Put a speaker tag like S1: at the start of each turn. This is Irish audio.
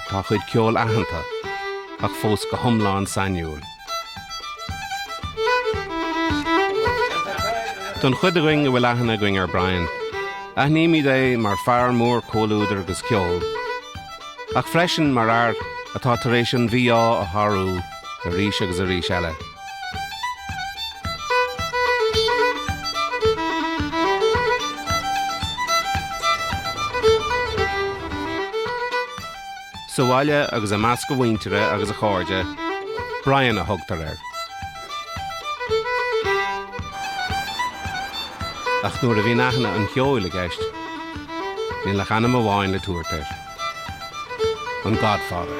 S1: Tá a chuid ceoil aitheanta, ach fós go hiomlán sainiúil. Don chuid againn a bhfuil aithne againn ar Brian, aithnímid é mar fear mór comhluadair agus ceoil, ach freisin mar fhear atá tar éis an mhí-ádh a shárú arís agus arís eile. Sa bhaile agus i measc a mhuintire agus a chairde, Brian a thugtar air. Ach nuair a bhíonn aithne an cheoil i gceist, níl ach ainm amháin le tabhairt air, an Godfather.